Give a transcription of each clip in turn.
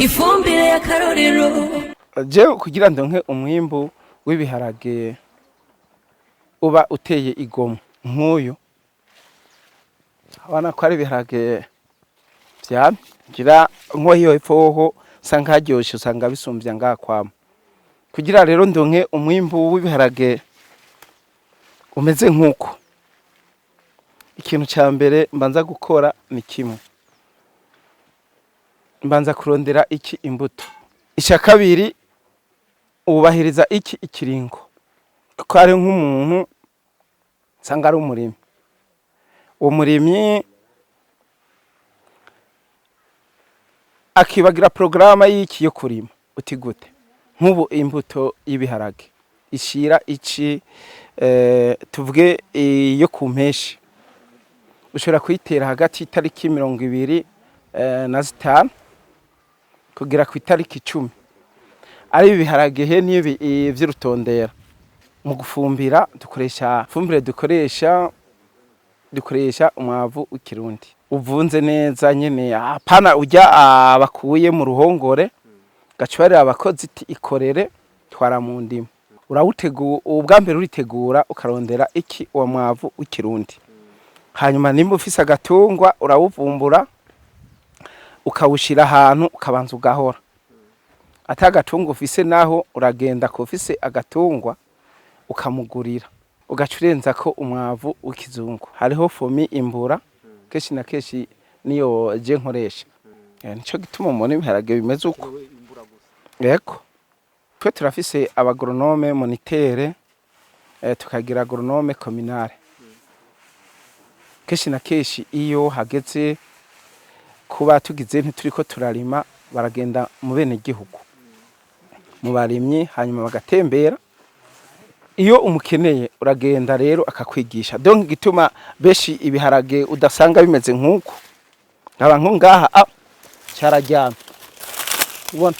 Ifumbire y'akarorero. Jewe kugira ndonke umwimbu w'ibiharage uba uteye igomwe nk'uyu, abona ko ari ibiharage vyamye, ngira nko hiyo hepfo hoho usanga haryoshe, usanga bisumvya ngaha kwama. Kugira rero ndonke umwimbu w'ibiharage umeze nk'uko, ikintu ca mbere mbanza gukora ni kimwe: mbanza kurondera iki? Imbuto. Icya kabiri, wubahiriza iki? Ikiringo. Kuko hari nk'umuntu usanga ari umurimyi, uwo murimyi akibagira porogaramu y'iki yo kurima. Uti gute? Nk'ubu imbuto y'ibiharage ishira ici, tuvuge iyo ku mpeshi, ushobora kuyitera hagati y'itariki 25 kugera ku itariki 10. Ari ibiharage he n'ibi vy'urutondera. Mu gufumbira dukoresha ifumbire, dukoresha umwavu w'ikirundi uvunze neza nyene, apana urya bakuye mu ruhongore, gaca ubarira abakozi iti ikorere, twara mu ndimo. Urawutegura ubwa mbere, uritegura, ukarondera iki? Uwo mwavu w'ikirundi. Hanyuma nimba ufise agatungwa, urawuvumbura, ukawushira ahantu, ukabanza ugahora. Ata agatungwa ufise naho, uragenda ku ufise agatungwa ukamugurira, ugaca urenzako umwavu w'ikizungu. Hariho Fomi Imbura, kenshi na kenshi niyo je nkoresha. Nico gituma mubona ibiharage bimeze uko. Yego, twe turafise abagronome moniteur, tukagira agronome communale. Kenshi na kenshi iyo hageze kuba tugize ntituriko turarima, baragenda mu bene gihugu, mu barimyi, hanyuma bagatembera. Iyo umukeneye uragenda rero akakwigisha. Donc igituma benshi ibiharage udasanga bimeze nk'uko, nkaba nko ngaha, cararyamye, ubona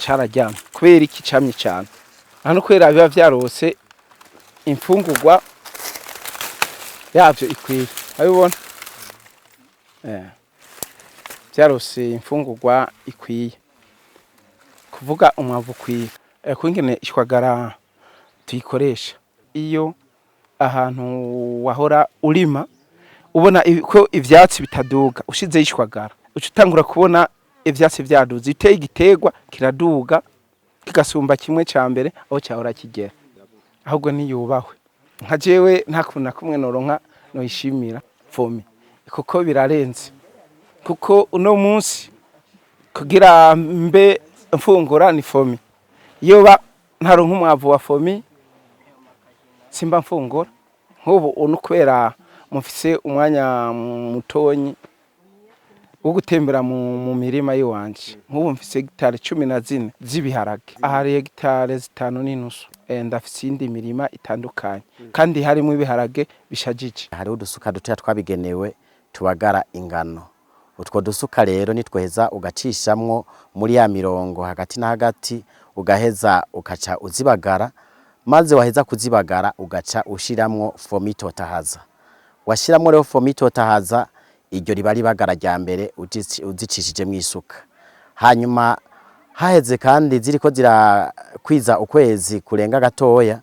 cararyamye. Kubera iki camye cane hano? Kubera biba vyarose imfungurwa yavyo ikwiye. Abibona vyarose imfungurwa ikwiye, kuvuga umwavu ukwiye. Kwingene ishwagara tuyikoresha, iyo ahantu wahora urima ubona ko ivyatsi bitaduga, ushizeho ishwagara uca utangura kubona ivyatsi vyaduze. Uteye igiterwa kiraduga, kigasumba kimwe ca mbere aho cyahora kigera. Ahubwo niyubahwe. Nka jewe nta kuntu na kumwe noronka noyishimira Fomi, kuko birarenze. Kuko uno munsi kugira mbe mfungura ni Fomi. Iyo ba ntaronka umwavu wa Fomi, simba mfungura. Nk'ubu uno kubera mufise umwanya mutonyi wo gutembera mu mirima yiwanje, nk'ubu mfise hegitari 14 z'ibiharage, ahari hegitari 5.5. Ndafise iyindi mirima itandukanye kandi harimo ibiharage bishajije. Hariho udusuka dutoya twabigenewe tubagara ingano. Utwo dusuka rero nitweza ugacishamwo muri ya mirongo hagati na hagati, ugaheza ukaca uzibagara. Maze waheza kuzibagara, ugaca ushiramwo Fomi Totahaza. Washiramwo rero Fomi Totahaza, iryo riba ribagara rya mbere uzicishijemwo isuka. Hanyuma haheze kandi ziriko zirakwiza ukwezi kurenga gatoya,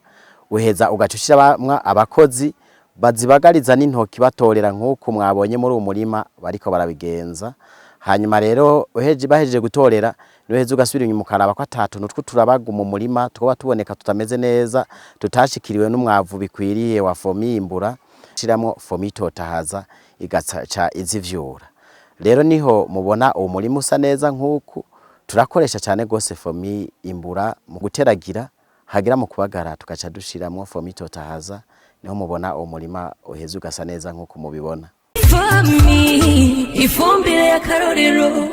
uheza ugaca ushiramwo abakozi bazibagariza n'intoki, batorera nk'uku mwabonye muri uwo murima bariko barabigenza. Hanyuma rero bahejeje gutorera, niweheza ugasubira inyuma ukaraba ko ata tuntu tw'uturabagu mu murima twoba tuboneka tutameze neza, tutashikiriwe n'umwavu bikwiriye wa Fomi Imbura. Shiramwo Fomi Totahaza, igaca izivyura. Rero niho mubona uwo murima usa neza nk'uku. Turakoresha cane gose Fomi Imbura mu guteragira, hagira mu kubagara tugaca dushiramwo Fomi Totahaza. Niho mubona uwo murima uheze ugasa neza nk'uku mubibona. Fomi, ifumbire y'akarorero.